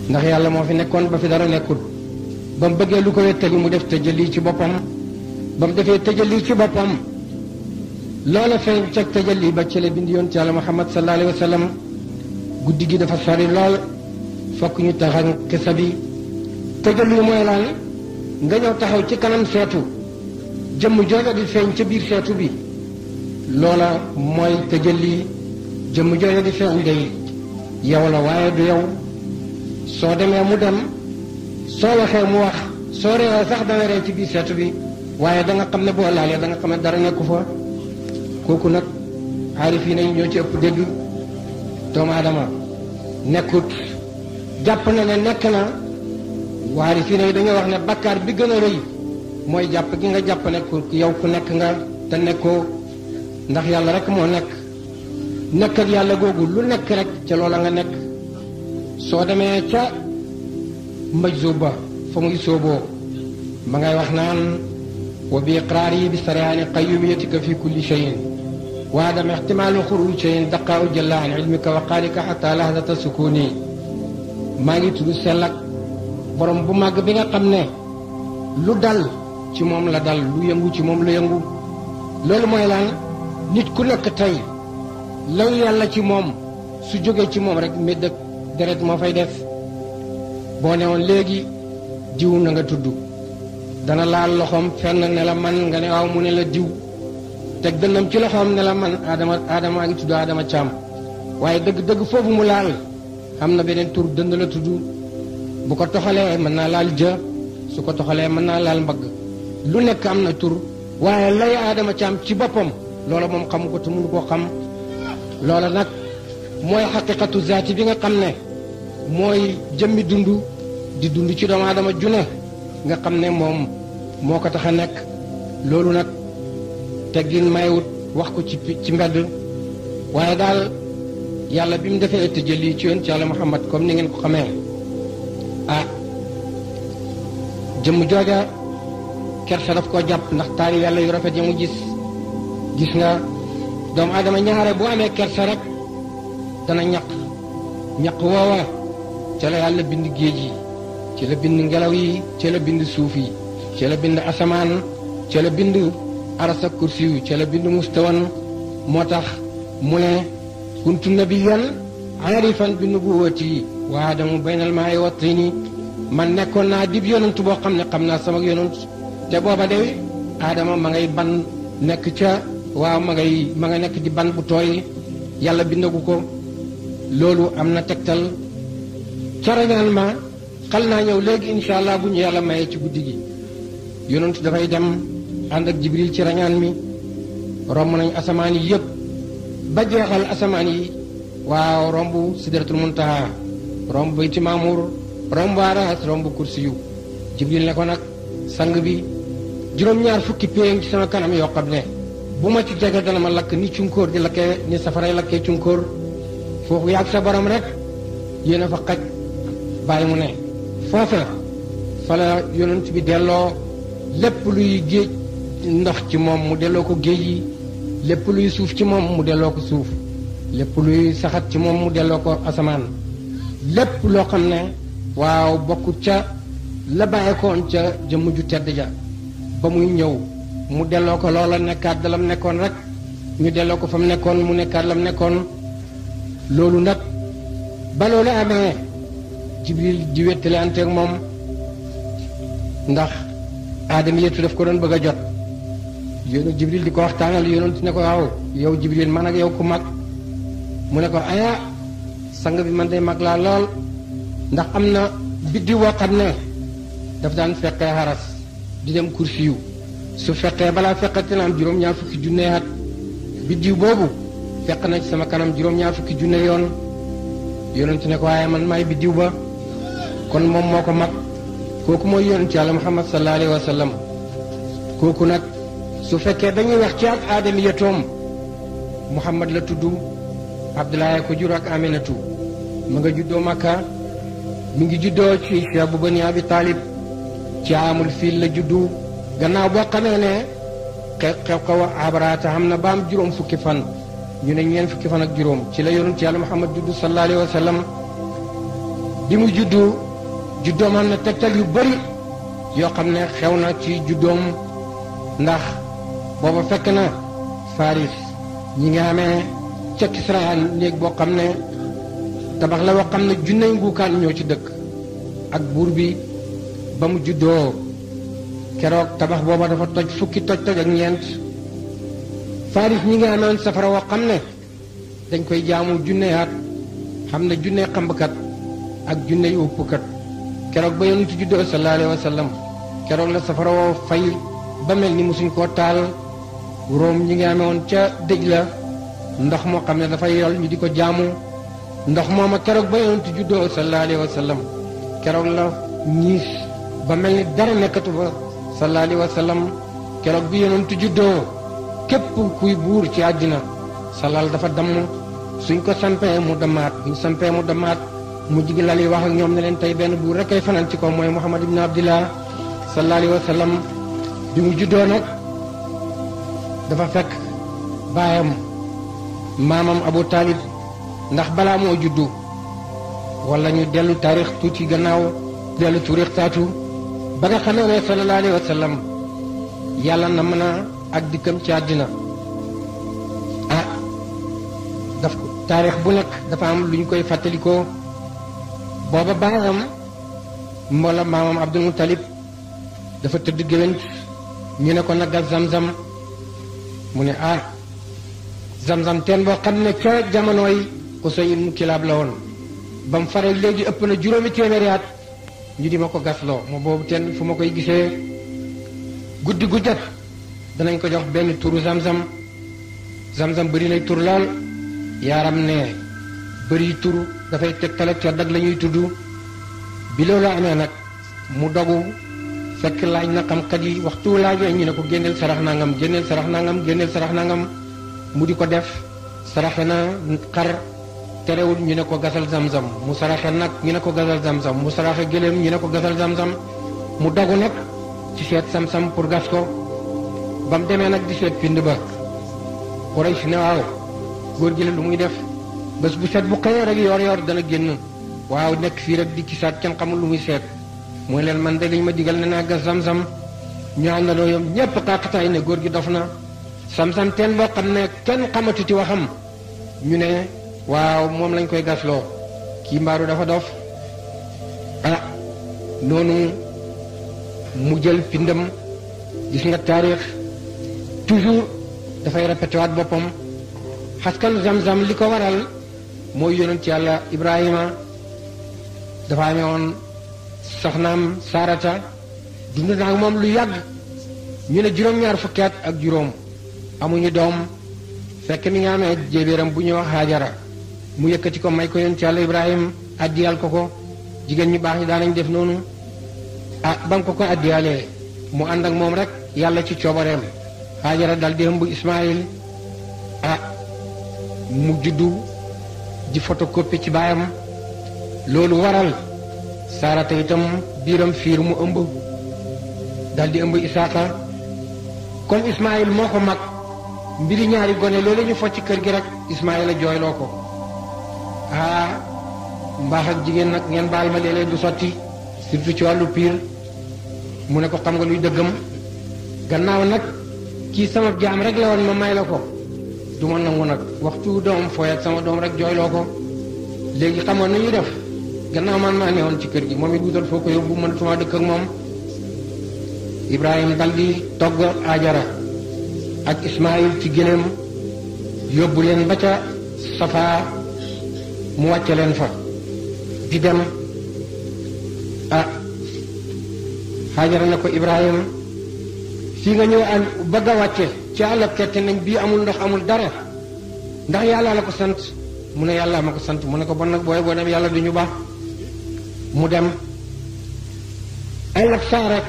ndax yàlla moo fi nekkoon ba fi dara nekkul ba mu bëggee lu ko wéttali mu def tëjali ci boppam ba mu defee tëjali ci boppam loola feeñ ca tëjali ba ci la bind yoon ci yàlla Muhammad sallallahu alayhi wa sallam guddi gi dafa sori lool fokk ñu taxañ xisa bi tëjali mooy lan nga ñëw taxaw ci kanam seetu jëmm jooja di feeñ ca biir seetu bi loola mooy tëjali jëmm jooja di feeñ day yow la waaye du yow soo demee mu dem soo waxee mu wax soo reewee sax dana ree ci biir seetu bi waaye da nga xam ne boo laalee da nga xam ne dara nekku fa kooku nag aarifiina yi ñoo ci ëpp dégg doomu aadama nekkut jàpp na ne nekk na aarifiina yi dañoo wax ne bakkaar bi gën a rëy mooy jàpp gi nga jàpp ne ku yow ku nekk nga te nekkoo ndax yàlla rek moo nekk ak yàlla googu lu nekk rek ca loola nga nekk soo demee ca majzub ba fa muy sooboo ma ngay wax naan wa bi iqraar yi bi sariyaani qayyumiyatika fi kulli cheyin wa adam ixtimaalu xuruj cheyin daqaaw jalla an ilmika wa qaalika xata lahzata sukuni maa ngi tudd sell ak borom bu màgg bi nga xam ne lu dal ci moom la dal lu yëngu ci moom la yëngu loolu mooy lan nit ku nekk tey law yàlla ci moom su jógee ci moom rek médd ak deret moo fay def boo ne woon léegi diw na nga tudd dana laal loxoom fenn ne la man nga ne waaw mu ne la diw teg dënnam ci loxoom ne la man Adama a ngi tudd Adama Caam waaye dëgg foofu mu laal xam na beneen tur dënd la tudd bu ko toxalee mën naa laal jë su ko toxalee mën naa laal mbagg lu nekk am na tur waaye lay Adama Caam ci boppam loola moom xamu ko te mënu koo xam loola nag mooy xaqiqatu zaati bi nga xam ne mooy jëmmi dund di dund ci doomu aadama june nga xam ne moom moo ko tax a nekk loolu nag teggin maywut wax ko ci mbedd waaye daal yàlla bi mu defee tëjali ci yoon ci yàlla Muhammad comme ni ngeen ko xamee jëmm jooja kersa daf koo jàpp ndax taari yàlla yu rafet ya mu gis nga doomu aadama ñaare bu amee kersa rek dana ñaq woowa ca la yàlla bind géej yi ci la bind ngelaw yi ci la bind suuf yi ci la bind asamaan ci la bind arasa kursi yu ci la bind mustawan moo tax mu ne kuntu nabiyan arifan bi nubuwati wa adamu baynal maa'i wa tini man nekkoon naa dib yonantu boo xam ne xam naa sama yonant te booba de Adama ma ngay ban nekk ca waaw ma nga nekk di ban bu tooy yàlla bindagu ko loolu am na tegtal ca rañaan ma xal naa ñëw léegi incha allah bu ñu yàlla mayee ci guddi gi yonent dafay dem ànd ak jibril ci rañaan mi romb nañ asamaan yi yëpp ba jeexal asamaan yi waaw romb sidratul muntaha romb bayti maamur romb aras romb kursi yu jibril ne ko nag sang bi juróom-ñaar fukki péeng ci sama kanam yoo xam ne bu ma ci jege dana ma lakk ni cunkóor di lakkee ni safaray lakkee cunkóor foofu yàgg sa borom rek yéen a fa xaj bàyyi mu ne foofe fa la yonent bi delloo lépp luy géej ndox ci moom mu delloo ko géej yi lépp luy suuf ci moom mu delloo ko suuf lépp luy saxat ci moom mu delloo ko asamaan lépp loo xam ne waaw bokkut ca la bàyyeekoon ca jëmm ju tedd ja ba muy ñëw mu delloo ko loola nekkaat da lam nekkoon rek ñu delloo ko fa mu nekkoon mu nekkaat lam nekkoon loolu nag ba loolu amee jibril di wettale anteeg moom ndax aadama yettu daf ko doon bëgg a jot yéen jibril di ko waxtaanal yonent ne ko waaw yow jibril man ak yow ku mag mu ne ko aya sang bi man day mag laa lool ndax am na biddiw boo xam ne daf daan fekkee xaras di dem kursi yu su fekkee balaa fekkati na am juróom-ñaar fukki junne at biddiw boobu fekk na ci sama kanam juróom-ñaar fukki junne yoon yonent ne ko waaye man maay biddiw ba kon moom moo ko mag kooku mooy yonent yàlla Muhammad sallallahu alayhi wa sallam kooku nag su fekkee dañuy wax ci ak aadami yatoom Muhammad la tudd Abdoulaye ko jur ak Aminatu ma nga juddoo Makka mi ngi juddoo ci Cheikh bu Bani Abi Talib ci amul fiil la juddu gannaaw boo xamee ne xew xew abarata xam na ba am juróom fukki fan ñu ne ñeen fukki fan ak juróom ci la yonent yàlla Muhammad juddu sallallahu alayhi wa sallam bi mu juddoom am na tegtal yu bari yoo xam ne xew na ci juddoom ndax booba fekk na Faris ñi nga amee ca Kisra néeg boo xam ne tabax la boo xam ne junney nguukaan ñoo ci dëkk ak buur bi ba mu juddoo keroog tabax booba dafa toj fukki toj ak ñeent Faris ñi nga amoon safara woo xam ne dañ koy jaamu junne at xam ne junne xambkat ak junne yu uppkat keroog ba yonent juddoo sallallahu alayhi wa sallam keroog la safara woo fay ba mel ni musuñ koo taal Room ñi nga amoon ca dëj la ndox moo xam ne dafay yol ñu di ko jaamu ndox mooma keroog ba yonent juddoo sallallahu alayhi wa sallam keroog la ñiis ba mel ni dara nekkatu fa sallallahu alayhi wa sallam keroog bi yonent juddoo képp kuy buur ci àddina salal dafa damm suñ ko sampee mu damaat buñ sampee mu damaat mu jigi lal yi wax ak ñoom ne leen tey benn buur rek kay fanaan ci ko mooy Muhammad ibn Abdillah sallallahu alayhi wa sallam bi mu juddoo nag dafa fekk baayam maamam Abu Talib ndax balaa moo juddu wala ñu dellu taarix tuuti gannaaw dellu tuurix taatu ba nga xamee ne sallallahu alayhi wa sallam yàlla na mën a ak dikkam ci àddina daf ko taarix bu nekk dafa am lu ñu koy fàttalikoo booba baayam mboola maamam Abdul Muttalib dafa tëdd géwént ñu ne ko naggal Zamzam mu ne Zamzam teen boo xam ne ca jamonooy Usay ibn Kilaab la woon ba mu faree léegi ëpp na juróomi téeméeri at ñu di ma ko gasloo moo boobu teen fu ma koy gisee guddi gu jot danañ ko jox benn turu Zamzam Zamzam bëri nay tur lool yaaram ne bëri tur dafay tegtale ca dag la ñuy tudd bi loolu amee nag mu dogu fekk laaj na xamkat yi waxtu laajee ñu ne ko génneel sarax nangam génneel sarax nangam génneel sarax nangam mu di ko def saraxe na xar terewul ñu ne ko gasal Zamzam mu saraxe nag ñu ne ko gasal Zamzam mu saraxe gëléem ñu ne ko gasal Zamzam mu dogu nag ci seet Zamzam pour gas ko ba mu demee nag di seet pind ba Quraysh ne waaw góor gi la lu muy def bés bu set bu xëyee rek yor dana génn waaw nekk fii rek di gisaat kenn xamul lu muy seet mooy leen man de liñ ma digal ne naa gas Zamzam ñu àndandoo yom ñépp xaqataay ne góor gi dof na Zamzam teen boo xam ne kenn xamatu ci waxam ñu ne waaw moom lañ koy gasloo kii mbaaru dafa dof noonu mu jël pindam gis nga taarix toujours dafay répété waat boppam xaskanu Zamzam li ko waral mooy yonent yàlla Ibrahima dafa amee woon soxnaam Saarata dund naa ak moom lu yàgg ñu ne juróom-ñaar fukki at ak juróom amuñu doom fekk mi nga amee jébéeram bu ñuy wax Haajara mu yëkkati ko may ko yonent yàlla Ibrahima addiyal ko jigéen ñu baax ñi daanañ def noonu ba nga ko addiyalee mu ànd ak moom rek yàlla ci coobareem Haajara dal di ëmb Ismaayil mu juddu di photocopie ci baayam loolu waral Saarata itam biiram fiir mu ëmb dal di ëmb Isaaka comme Ismaayil moo ko mag mbiri ñaari gone loolu ñu fo ci kër gi rek Ismaayil a jooyloo ko mbaax ak jigéen nag ngeen baal ma léeg-léeg du sotti surtout ci wàllu piir mu ne ko xam nga luy dëggam gannaaw nag kii sama jaam rek la woon ma may la ko du ma nangu nag waxtu doom fooy ak sama doom rek jooyloo ko léegi xamoon nu ñuy def gannaaw man maa ne woon ci kër gi moom it wutal foo ko yóbbu mënatuma dëkk ak moom Ibrahima dal di togg Ajara ak Ismaayil ci gëléem yóbbu leen ba ca Safa mu wàcce leen fa di dem Hajara na ko Ibrahima fii nga ñëw an bëgg a wàcce ci àllab kette nañ bii amul ndox amul dara ndax yàlla la ko sant mu ne yàlla ma ko sant mu ne ko bon nag booy boo dem yàlla du ñu baax mu dem ay lab saa rek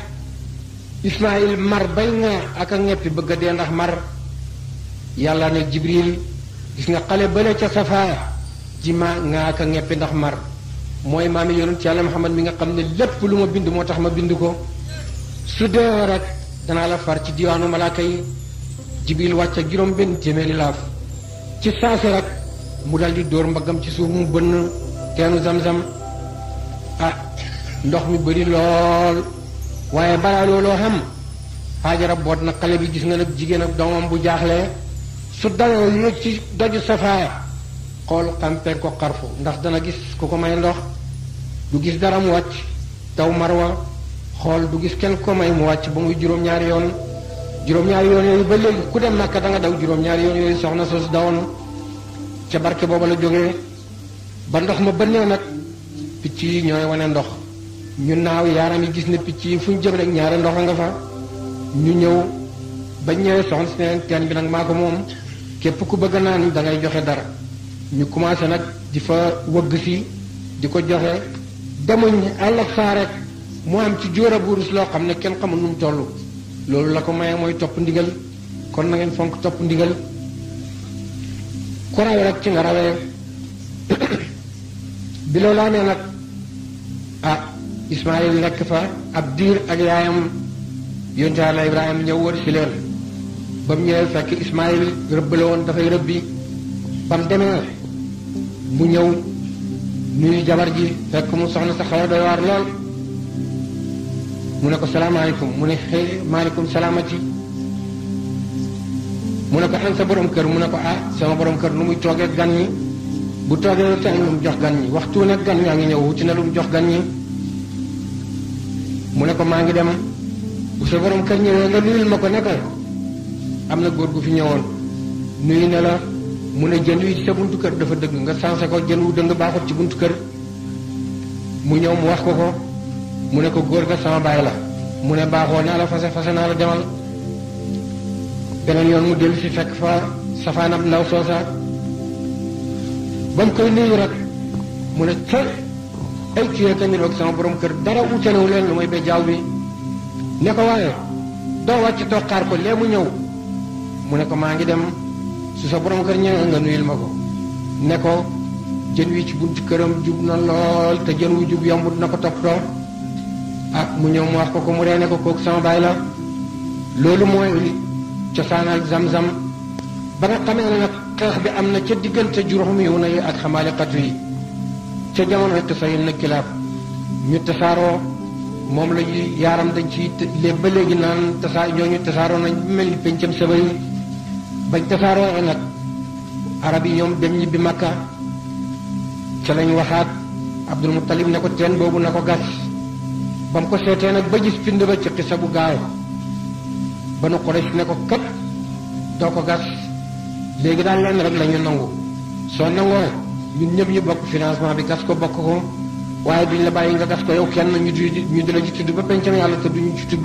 Ismaayil mar bay nga ak a ñeppi bëgg a dee ndax mar yàlla ne Jibril gis nga xale bële ca Safa ji ma nga ak a ñeppi ndax mar mooy maami yonent yàlla Muhammad mi nga xam ne lépp lu ma bind moo tax ma bind ko su dee rek danaa la far ci diwaanu malaaka yi Jibril wàcc ak juróom benn téeméeri laaf ci saasi rek mu dal di dóor mbaggam ci suuf mu bënn teenu Zamzam ah ndox mi bëri lool waaye balaa looloo xam Haajara boot na xale bi gis nga nag jigéen ak doomam bu jaaxlee su dawee yéeg ci doju safaaya xool xampeen ko xarfu ndax dana gis ku ko may ndox du gis dara mu wàcc taw marwa xool du gis kenn ko may mu wàcc ba muy juróom-ñaari yoon yooyu ba léegi ku dem Makka da nga daw juróom-ñaari yoon yooyu soxna soosu dawoon ca barke booba la jógee ba ndox ma bënnee nag picc yi ñooy wane ndox ñu naaw yaaram yi gis ne picc yi fu ñu jëm rek ñaari ndox a nga fa ñu ñëw ba ñëwee soxna si ne teen bi nag maa ko moom képp ku bëgg naan da ngay joxe dara ñu commencé nag di fa wëgg si di ko joxe demuñ àll ak saa rek mu am ci jóora burus loo xam ne kenn xamul nu mu toll loolu la ko maye mooy topp ndigal kon na ngeen fonk topp ndigal ku rawe rek ci nga rawee bi loolu amee nag ah Ismaayil nekk fa ab diir ak yaayam yonte Yàlla Ibrahima ñëw wër si leen ba mu ñëwee fekk Ismaayil rëbb la woon dafay rëbbi ba mu demee mu ñëw nuyu jabar ji fekk mu soxna sa xaw a doy waar lool mu ne ko salaamaaleykum mu ne xëy maaleykum salaamati mu ne ko an sa borom kër mu ne ko ah sama borom kër nu muy toogee gan ñi bu toogee te lu mu jox gan ñi waxtu nekk gan ñaa ngi ñëw wuti na lu mu jox gan ñi mu ne ko maa ngi dem bu sa borom kër ñëwee nga nuyul ma ko ne ko am na góor gu fi ñëwoon nuyu ne la mu ne jën wi ci sa buntu kër dafa dëgg nga sansé ko jën wu dëng baaxut ci buntu kër mu ñëw mu wax ko ko mu ne ko góor ga sama baay la mu ne baaxoo naa la fase naa la demal beneen yoon mu dellu si fekk fa safaanab ndaw soosa ba mu koy nuyu rek mu ne ca ay kiyee ka niroog sama borom kër dara utalewu leen lu may ba jaaw bi ne ko waaye doo wàcc toog xaar ko lee mu ñëw mu ne ko maa ngi dem su sa borom kër ñëwee nga nuyul ma ko ne ko jën wi ci buntu këram jub na lool te jën wu jub yombut na ko toppatoo ah mu ñëw mu wax ko mu reene ko kooku sama baay la loolu mooy cosaanal zam-zam ba nga xamee ne nag xeex bi am na ca diggante juróom yu na yi ak xamaaliqatu yi ca jamono tasayil na kilaab ñu tasaaroo moom la ñuy yaaram dañ ci léegi ba léegi naan ñooñu tasaaroo nañ mel ni pencam saba yi bañ tasaaroo nag arab yi ñoom dem ñibbi Makka ca lañ waxaat Abdul Muttalib ne ko teen boobu na ko gas ba mu ko seetee nag ba gis pind ba ci xisa bu gaaw ba nu Quraysh ne ko kat doo ko gas léegi daal lenn rek la ñu nangu soo nangoo ñun ñëpp ñu bokk financement bi gas ko bokk ko waaye duñ la bàyyi nga gas ko yow kenn ñu di la ci tudd ba pencam yàlla te duñu ci tudd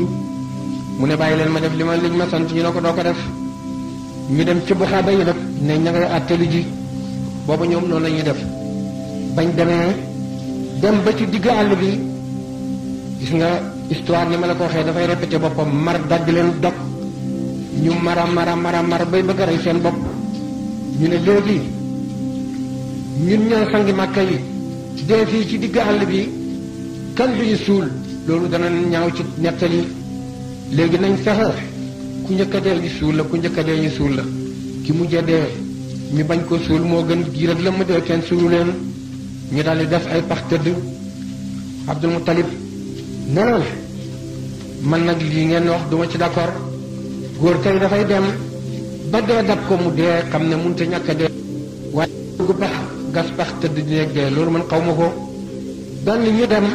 mu ne bàyyi leen ma def liñ ma sant ñu ne ko doo ko def ñu dem ci buxaaba yi nag ne ña ngay àttelu ji booba ñoom noonu la ñuy def bañ demee dem ba ci digg àll bi gis nga histoire ni ma la ko waxee dafay répété boppam mar dagg leen dog ñu mara bay bëgg a rey seen bopp ñu ne léegi ñun ñoo sangi Màkka yi dee fii ci digg àll bi kan duñu suul loolu dana ñaaw ci nettali léegi nañ fexe ku njëkk a dee ñu suul la ku njëkk a dee ñu suul la ki mujj a dee ñu bañ ko suul moo gën gii rek la ma dee kenn suulu leen ñu daal di def ay pax tëdd Abdul Muttalib nenoon man nag lii ngeen wax duma ci d'accord góor kay dafay dem ba dee dab ko mu dee xam ne mënut a ñàkk a dee waaye gu pax gas pax tëdd di nekk dee loolu man xaw ma ko dan ñu dem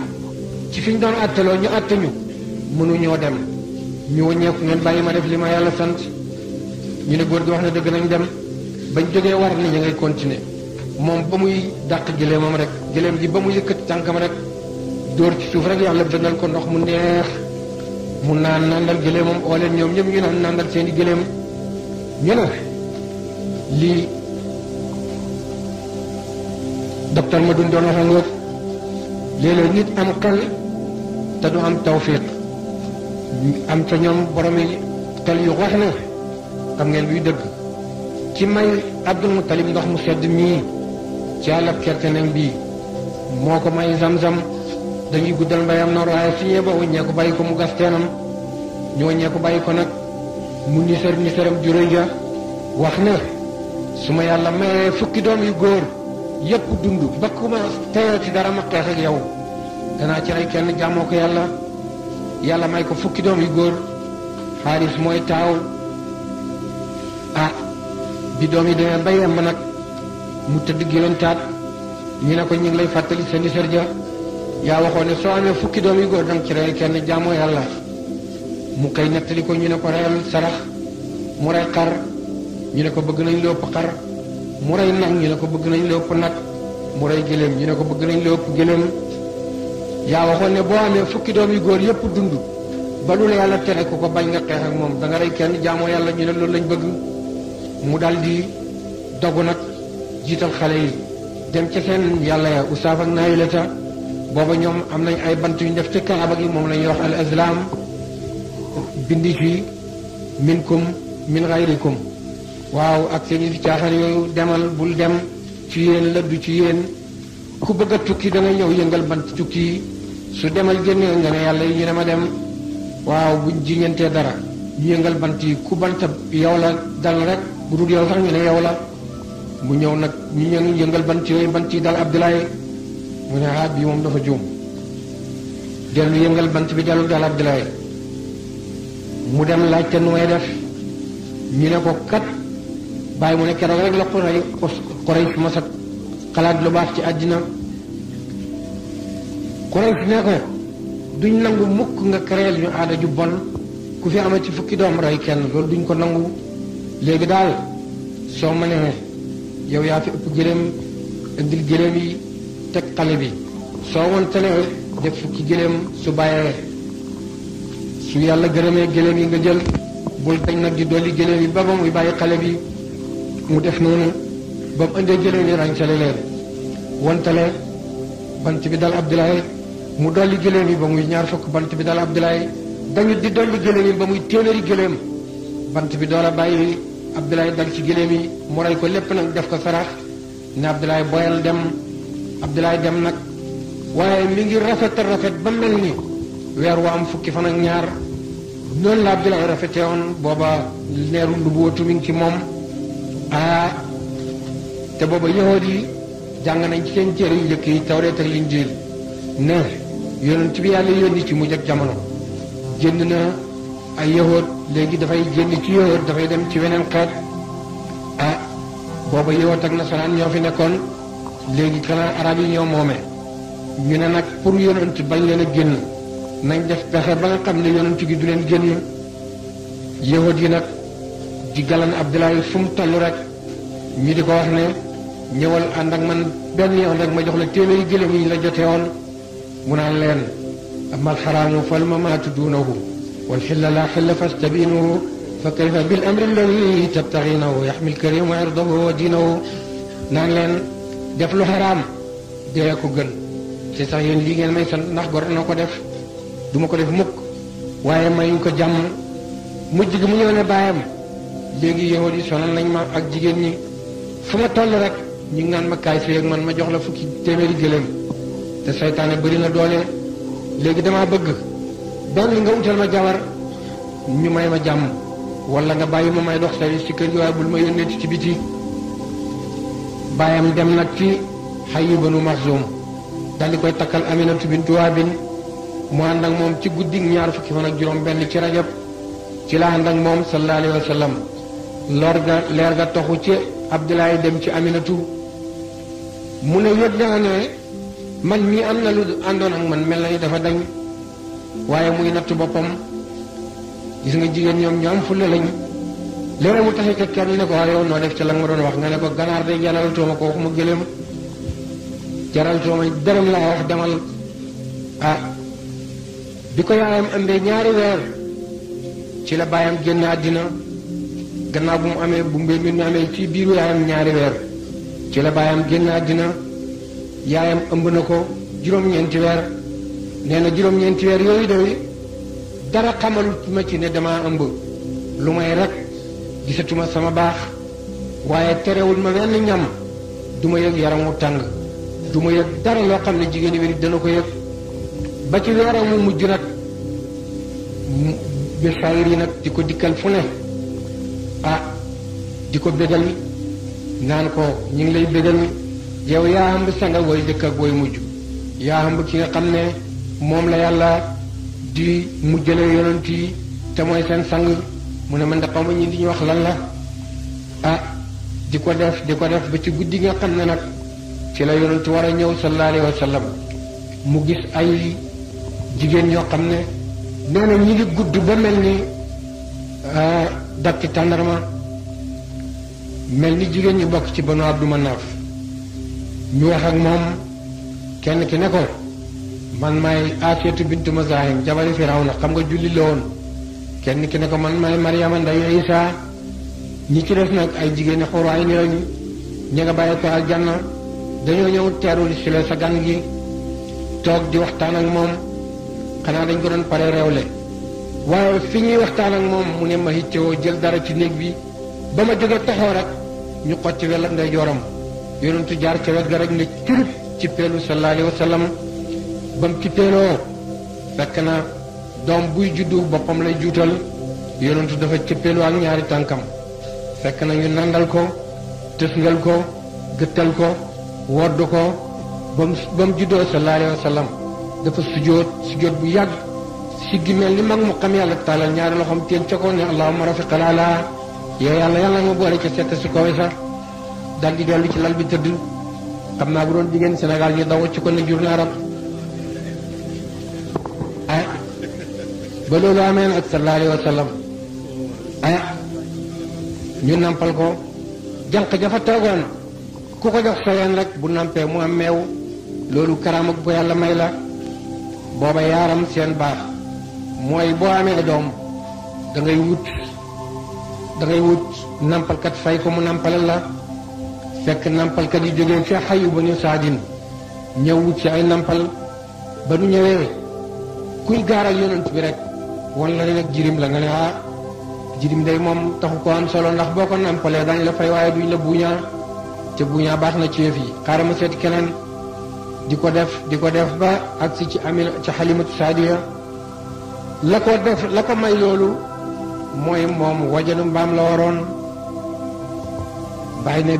ci fi ñu doon àttaloo ñu àtte ñu mënuñoo dem ñu wëññeeku ngeen bàyyi ma def li ma yàlla sant ñu ne góor gi wax na dëgg nañ dem bañ jógee war ni ñu ngay continuer moom ba muy dàq gëléemam rek gëléem ji ba mu yëkkati tànkam rek dóor ci suuf rek yàlla bënnal ko ndox mu neex mu naan nandal gëléemam oo leen ñoom ñëpp ñu naan nandal seeni gëléem ñu ne lii docteur ma duñ doon wax ngoog léeg-léeg nit am xel te du am tawfiq am ca ñoom boromi xel yu wax na xam ngeen luy dëgg ci may Abdul Muttalib ndox mu sedd mii ci àllab kertenem bii moo ko may zam-zam dañuy guddal mbayam noor waaye su ñëwee ba wëññee ko bàyyi ko mu gas teenam ñu wëññee ko bàyyi ko nag mu nisaram juróy ja wax na su ma yàlla mayee fukki doom yu góor yépp dund ba ku ma teyal ci dara ma xeex ak yow danaa ci rey kenn jaamoo ko yàlla may ko fukki doom yu góor xaaris mooy taaw bi doom yi demee ba yemb nag mu tëdd géwéntaat ñu ne ko ñu ngi lay fàttali sa nisar ja yaa waxoon ne soo amee fukki doom yu góor danga ci rey kenn jaamoo yàlla mu koy nettali ko ñu ne ko reyal sarax mu rey xar ñu ne ko bëgg nañ lu ëpp xar mu rey nag ñu ne ko bëgg nañ lu ëpp nag mu rey gëléem ñu ne ko bëgg nañ lu ëpp gëléem yaa waxoon ne boo amee fukki doom yu góor yépp dund ba lu la yàlla tere ku ko bañ nga xeex ak moom da nga rey kenn jaamoo yàlla ñu ne loolu lañ bëgg mu dal di dogu nag jiital xale yi dem ca seen yàlla ya Usaaf ak Naayilata booba ñoom am nañ ay bant yu ñu def ca Kaaba gi moom la ñuy wax al azlam bindi ci minkum min gayrikum waaw ak seen i caaxaan yooyu demal bul dem ci yéen la du ci yéen ku bëgg a tukki da nga ñëw yëngal bant tukki su demal génne nga ne yàlla yi ñu ne ma dem waaw buñ jiñantee dara ñu yëngal bant yi ku bant yow la dal rek bu dul yow sax ñu ne yow la mu ñëw nag ñu yëngal bant yooyu bant yi dal Abdoulaye mu ne bii moom dafa juum dellu yëngal bant bi dellu dal Abdoulaye mu dem laajte nu may def ñu ne ko kat bàyyi mu ne keroog rek la Quraysh ma sa xalaat lu baax ci àddina Quraysh ne ko duñ nangu mukk nga créer ñu aada ju bon ku fi amati fukki doom rey kenn loolu duñ ko nangu léegi daal soo ma nee yow yaa fi ëpp gëléem indil gëléem yi teg xale bi soo wantalee def fukki gëléem su bàyyee su yàlla gërëmee gëléem yi nga jël bul dañ nag di dolli gëléem yi ba muy bàyyi xale bi mu def noonu ba mu indee gëléem yi ràñcale leen wantale bant bi dal Abdoulaye mu dolli gëléem yi ba muy ñaar fukk bant bi dal Abdoulaye dañu di dolli gëléem yi ba muy téeméeri gëléem bant bi door a bàyyi Abdoulaye dal ci gëléem yi mu rey ko lépp nag def ko sarax ne Abdoulaye boyal dem Abdoulaye dem nag waaye mi ngi rafet ba mel ni weer wa am fukki fan ak ñaar noonu la Abdoulaye rafete woon booba neeru nubuwatu mi ngi ci moom te booba yahood yi jàng nañ ci seen téere yu njëkk yi Tawreet ak Injiil ne yonent bi yàlla yónni ci mujj ak jamono génn na ay yahood léegi dafay génn ci yahood dafay dem ci weneen xeet booba yahood ak nasaraan ñoo fi nekkoon léegi xanaa arab yi ñoo moomee ñu ne nag pour yonent bañ leen a génn nañ def pexe ba nga xam ne yonent gi du leen génn yahood yi nag di galan Abdoulaye fu mu toll rek ñu di ko wax ne ñëwal ànd ak man benn yoon rek ma jox la téeméeri gëléem yi la jote woon mu naan leen amal xaraamu fal mamaatu duunahu wal xilla laa xilla fastabinuhu fa kayfa bil amri alladi tabtaxinahu yaxmil karimu irdahu wa diinahu naan leen def lu xaraam dee ko gën te sax yéen lii ngeen may sant ndax gor na ko def duma ko def mukk waaye mayuñ ko jàmm mujj gi mu ñëw ne baayam léegi yahud yi sonal nañ ma ak jigéen ñi fu ma toll rek ñu ngi naan ma kaay fii ak man ma jox la fukki téeméeri gëléem te saytaane bëri na doole léegi damaa bëgg benn nga utal ma jabar ñu may ma jàmm wala nga bàyyi ma may dox service ci kër gi waaye bul ma yónnee ci biti baayam dem nag ci Hayy banu Maxzum dal di koy takkal Aminatu bintu Wahabin mu ànd ak moom ci guddi ñaar fukki fan ak juróom benn ci rajab ci la ànd ak moom sallallahu alayhi wa sallam leer ga toxu ci Abdoulaye dem ci Aminatu mu ne yëg naa ne man mii am na lu àndoon ak man mel na ni dafa dañ waaye muy natt boppam gis nga jigéen ñoom ñoo am fulla lañ léeg mu taxi kat kenn ne ko yow noo def ca la nga ma doon wax nga ne ko ganaar day jaral tooma ko waxuma gëléem jaral tooma dërëm laa wax demal bi ko yaayam ëmbee ñaari weer ci la baayam génn àddina gannaaw bu mu amee bu mbir mi amee ci biiru yaayam ñaari weer ci la baayam génn àddina yaayam ëmb na ko juróom-ñeenti weer nee na juróom-ñeenti weer yooyu de dara xamalut ma ci ne damaa ëmb lu may rek gisatuma sama baax waaye terewul ma wenn ñam du ma yëg yaramu tàng du ma yëg dara loo xam ne jigéen wéri dana ko yëg ba ci weeram mu mujj nag bi saayir yi nag di ko dikkal fu ne di ko bégal naan ko ñu ngi lay bégal yow yaa xam sanga woy dëkk ak woy mujj yaa xam ki nga xam ne moom la yàlla di mujjale yonent yi te mooy seen sang mu ne man de xaw ma ñi di ñu wax lan la ah di ko def ba ci guddi nga xam ne nag ci la yonent war a ñëw sallallahu alayhi wa sallam mu gis ay jigéen ñoo xam ne nee na ñi ngi gudd ba mel ni datti tàndarma mel ni jigéen ñi bokk ci Banu Abdu Manaaf ñu wax ak moom kenn ki ne ko man maay Asiyatu bintu Mazahim jabari Firawna xam nga julli la woon kenn ki ne ko man maay Maryama ndayu Isa ñi ci def nag ay jigéen ñi xuru ay ni lañu ñi nga bàyyi ko aljanna dañoo ñëw teerul si la sa gan gi toog di waxtaan ak moom xanaa dañ ko doon pare réewle waaye fi ñuy waxtaan ak moom mu ne ma hiccewoo jël dara ci néeg bi ba ma jógee taxaw rek ñu xotti welam nday jooram yonentu jaar ca wet ga rek ne curut ci peelu sallallahu alayhi wa sallam ba mu ci peeloo fekk na doom buy juddu boppam lay juutal yonentu dafa ci peelu ak ñaari tànkam fekk na ñu nandal ko tësngal ko gëttal ko wodd ko ba mu juddoo sallallahu alayhi wa sallam dafa sujjóot bu yàgg siggi mel ni mag mu xam yàlla taalal ñaari loxoom teen ca ko ne allahumma rafiqal ala yow yàlla ma boole ca sett su kawe sax dal di dellu ci lal bi tëdd xam naa bu doon jigéen Sénégal ñu daw ci ko ne jur naa rab ba loolu amee nag sallallahu alayhi wa sallam ñu nampal ko jànq jafa toogoon ku ko jox soween rek bu nampee mu am meew loolu karaama bu yàlla may la booba yaaram seen baax mooy boo amee doom da ngay wut nampalkat fay ko mu nampalal la fekk nampalkat yi jógee fi xayu ba ñu saadin ñëw wut ci ay nampal ba nu ñëwee kuy gaaral yonent bi rek wala ne nag jirim la nga ne jirim day moom taxu ko am solo ndax boo ko nampalee dañ la fay waaye duñ la buuñaa te buuñaa baax na ci yëf yi xaaral ma seeti keneen di ko def ba agsi ci Amina ci Xalimatu Saadiya la ko may loolu mooy moom wajanu mbaam la waroon bàyyi ne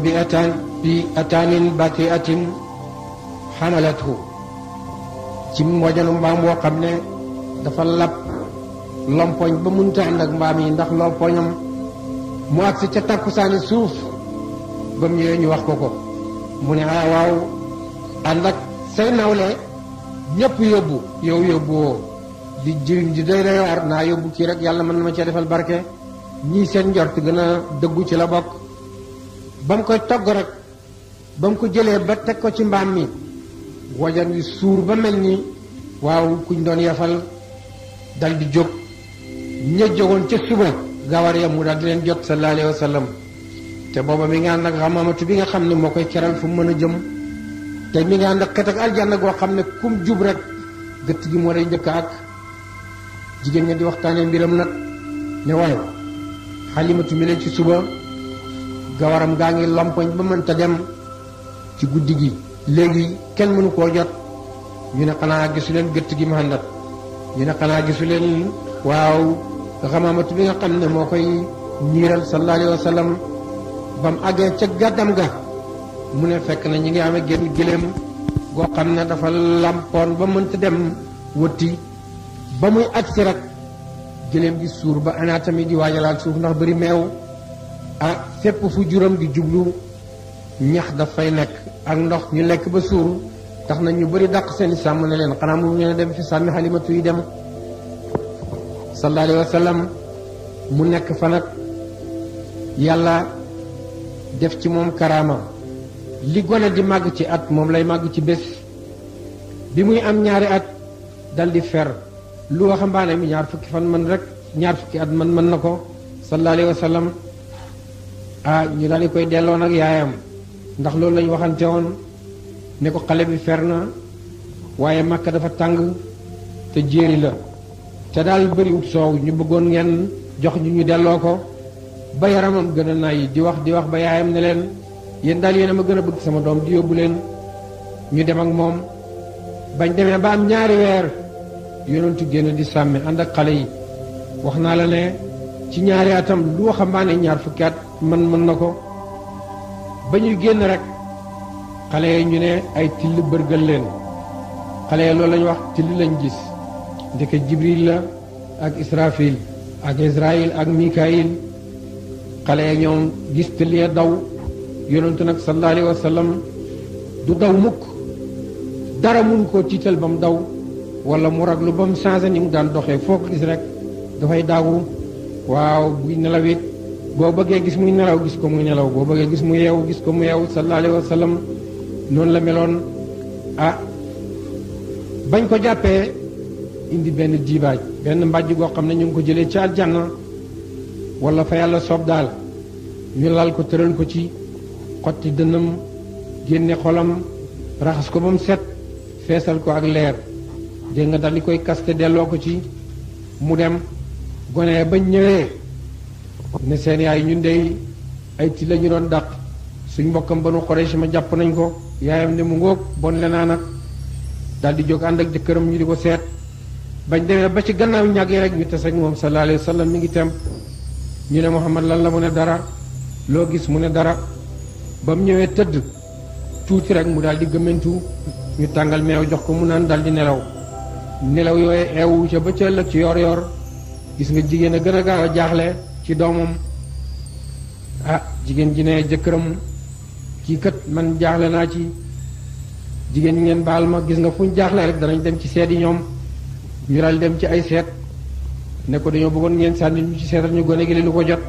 bi ataanin bati atin xamalathu ci wajanu mbaam woo xam ne dafa lap lompoñ ba munta ànd ak mbaam yi ndax lompoñam mu agsi ca takkusaani suuf ba mu ñëwee ñu wax ko mu ne waaw ànd ak say nawle ñëpp yóbbu yow yóbbu woo di jëriñ di doy waar naa yóbbu kii rek yàlla mën na ma cee defal barke ñii seen njort gën a dëggu ci la bokk ba mu koy togg rek ba mu ko jëlee ba teg ko ci mbaam mi wajan wi suur ba mel ni waaw kuñ doon yafal dal di jóg ña jógoon ca suba gawar ya mu dal di leen jot sallallahu alayhi wa sallam te booba mi nga ànd ak xamamatu bi nga xam ne moo koy keral fu mu mën a jëm te mi nga ànd ak xet ak aljanna goo xam ne kum jub rek gëtt gi moo lay njëkk ak jigéen ña di waxtaanee mbiram nag ne waaye Xalimatu mi leen ci suba gawaram gaa ngi lompoñ ba mënta dem ci guddi gi léegi kenn mënu koo jot ñu ne xanaa gisu leen gëtt gi Muhammad ñu ne xanaa gisu leen waaw Xamamatu bi nga xam ne moo koy niiral sallallahu alayhi wa sallam ba mu àggee ca gàddam ga mu ne fekk na ñi ngi amee génn gëléem goo xam ne dafa lampoon ba mënta dem wëtti ba muy agsi rek gëléem gi suur ba anaatami di waajalaat suuf ndax bëri meew fépp fu juróom gi jublu ñax dafay nekk ak ndox ñu lekk ba suur tax na ñu bëri dàq seeni sàmm ne leen xanaa mu ngeen dem fi sàmmi Xalimatu yi dem sallallahu alayhi wa sallam mu nekk fa nag yàlla def ci moom karaama li gone di màgg ci at moom lay màgg ci bés bi muy am ñaari at dal di fer lu waxambaane mi ñaar fukki at man mën na ko sallallahu alayhi wa sallam ñu daal di koy delloo nag yaayam ndax loolu lañ waxante woon ne ko xale bi fer na waaye Makka dafa tàng te jéeri la te daal bëriwut soow ñu bëggoon ngeen jox ñu delloo ko ba yaramam gën a nay di wax ba yaayam ne leen yéen daal yéen a ma gën a bëgg sama doom di yóbbu leen ñu dem ak moom bañ demee ba am ñaari weer yonentu génn di sàmme ànd ak xale yi wax naa la ne ci ñaari atam lu waxambaane ñaar fukki at mën na ko ba ñuy génn rek xale yi ñu ne ay till bërgal leen xale yi loolu lañ wax till lañ gis ndeke Jibril la ak Israfil ak Israil ak Mikail xale yi ñoom gis till ya daw yonentu nag sallallahu alayhi wa sallam du daw mukk dara mun koo tiital ba mu daw wala mu raglu ba mu changé ni mu daan doxee foo ko gis rek dafay daagu waaw buy nelawit boo bëggee gis muy nelaw gis ko muy nelaw boo bëggee gis mu yeewu gis ko mu yeewu sallallahu alayhi wa sallam noonu la meloon. ah bañ ko jàppee indi benn diibaaj benn mbàjj goo xam ne ñu ngi ko jëlee ci aljanna wala fa yàlla soob daal ñu lal ko tëral ko ci xotti dënnam génne xolam raxas ko ba mu set feesal ko ak leer dégg nga dal di koy kaste delloo ko ci mu dem gone bañ ñëwee ne seen yaay ñun dey ay ti la ñu doon dàq suñ mbokkam Banu Quraysh ma jàpp nañ ko yaayam ne mu ngóog bon le naa nag daal di jóg ànd ak jëkkëram ñu di ko seet bañ demee ba ci gannaaw ñàgg yi rek ñu tase ak moom sallallahu alayhi wa sallam mi ngi tem ñu ne Muhammad lan la mu ne dara loo gis mu ne dara ba mu ñëwee tëdd tuuti rek mu daal di gëmmentu ñu tàngal meew jox ko mu naan daal di nelaw nelaw yooyu eewu ca ba ca ëllëg ci yor yor gis nga jigéen a gën a gaaw a jaaxle ci doomam ah jigéen ji ne jëkkëram kii kat man jaaxle naa ci jigéen ñi ngeen baal ma gis nga fu ñu jaaxle rek danañ dem ci seet yi ñoom ñu daal dem ci ay seet ne ko dañoo bëggoon ngeen sànni ñu ci seetal ñu gone gi lu ko jot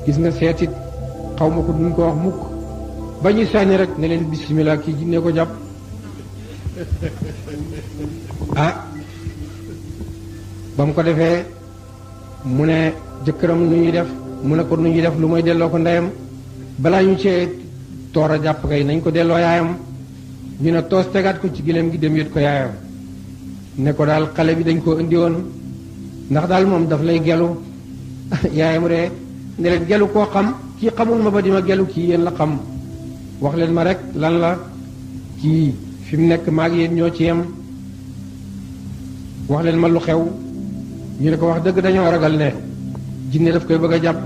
gis nga seetit xaw ma ko duñ ko wax mukk ba ñuy sànni rek ne leen bismillah kii jinne ko jàpp ah ba mu ko defee mu ne jëkkëram nu ñuy def mu ne ko nu ñuy def lu mooy delloo ko ndeyam balaa ñu cee toor a jàpp kay nañ ko delloo yaayam ñu ne toos tegaat ko ci gileem gi dem yët ko yaayam ne ko daal xale bi dañ koo indi woon ndax daal moom daf lay gelu yaayam ree ne leen gelu koo xam kii xamul ma ba di ma gelu kii yéen la xam wax leen ma rek lan la kii fi mu nekk maag yéen ñoo ci yem wax leen ma lu xew ñu ne ko wax dëgg dañoo ragal ne jinne daf koy bëgg a jàpp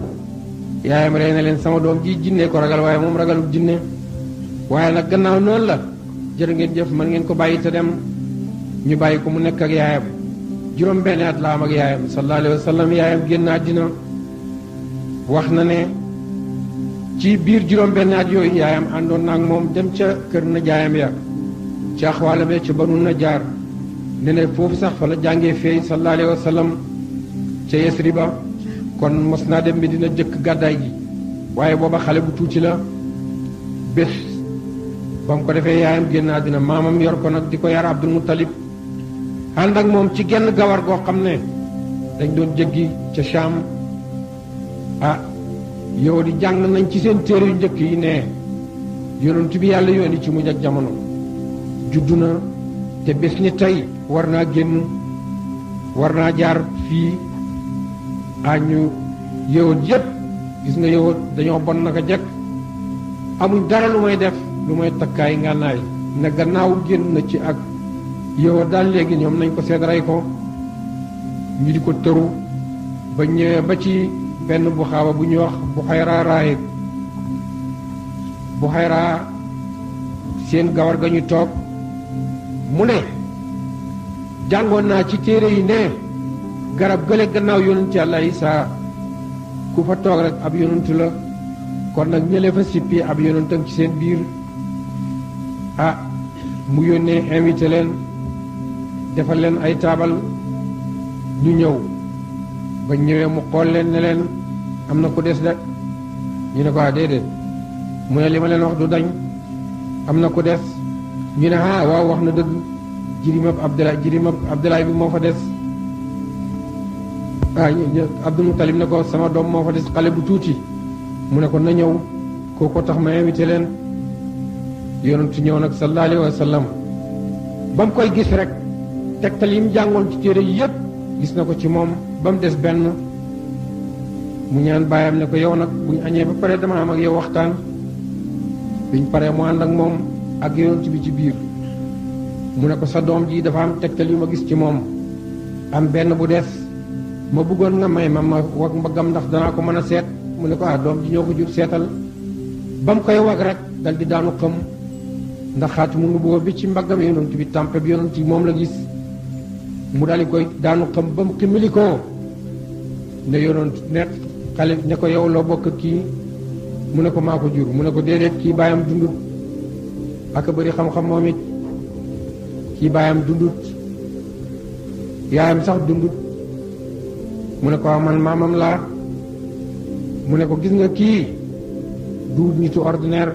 yaayam rey na leen sama doom ji jinne ko ragal waaye moom ragalul jinne waaye nag gannaaw noonu la jërë ngeen jëf mën ngeen ko bàyyi te dem ñu bàyyi ko mu nekk ak yaayam juróom benn at la am ak yaayam sallallahu alayhi wa sallam yaayam génn àddina wax na ne ci biir juróom benn at yooyu yaayam àndoon na ak moom dem ca kër na jaayam ya ca axwaalam ya ca Banu Najjaar ne ne foofu sax fa la jàngee feey sallallahu alayhi wa sallam ca Yasriba kon mos naa dem bi dina jëkk gàddaay gi waaye booba xale bu tuuti la bés ba mu ko defee yaayam génn àddina maamam yor ko nag di ko yar Abdul Muttalib ànd ak moom ci genn gawar goo xam ne dañ doon jéggi ca Sham ah yow di jàng nañ ci seen téere yu njëkk yi ne yonent bi yàlla yónni ci mujj ak jamono juddu na te bés ni tey war naa génn war naa jaar fii ñu yowut yépp gis nga yowut dañoo bon naka jekk amuñ dara lu may def lu may takkaay ngànnaay ne gannaaw génn na ci ak yowut daal léegi ñoom nañ ko seet rey ko ñu di ko tëru ba ñëwee ba ci benn bu xaaba bu ñuy wax bu xayraa raahib bu xayraa seen gawar ga ñu toog mu ne jàngoon naa ci téere yi ne garab gële gannaaw yonent yàlla Isaa ku fa toog rek ab yonent la kon nag ñële fa sippi ab yonentam ci seen biir ah mu yónnee invité leen defal leen ay taabal ñu ñëw ba ñëwee mu xool leen ne leen am na ku des de ñu ne ko déedéet mu ne li ma leen wax du dañ am na ku des ñu ne waaw wax na dëgg jirimab Abdoulaye bi moo fa des Abdul Muttalib ne ko sama doom moo fa des xale bu tuuti mu ne ko na ñëw kooko tax ma invité leen yonentu ñëw nag sallallahu alayhi wa sallam ba mu koy gis rek tegtal yi mu jàngoon ci téere yépp gis na ko ci moom ba mu des benn mu ñaan baayam ne ko yow nag buñ añee ba pare dama am ak yow waxtaan biñ paree mu ànd ak moom ak yonent bi ci biir mu ne ko sa doom ji dafa am tegtal yu ma gis ci moom am benn bu des ma bëggoon nga may ma wag mbagam ndax danaa ko mën a seet mu ne ko doom ji ñoo ko jur seetal ba mu koy wag rek dal di daanu xam ndax xaatimu nubuwwa bi ci mbaggam yonent bi tàmpe bi yonent bi moom la gis mu daal di koy daanu xam ba mu ximmili ko ne yonent ne xale ne ko yow loo bokk kii mu ne ko maa ko jur mu ne ko déedéet kii baayam dundut ak bëri xam-xam moom it kii baayam dundut yaayam sax dundut mu ne ko man maamam laa mu ne ko gis nga kii duut nitu ordinaire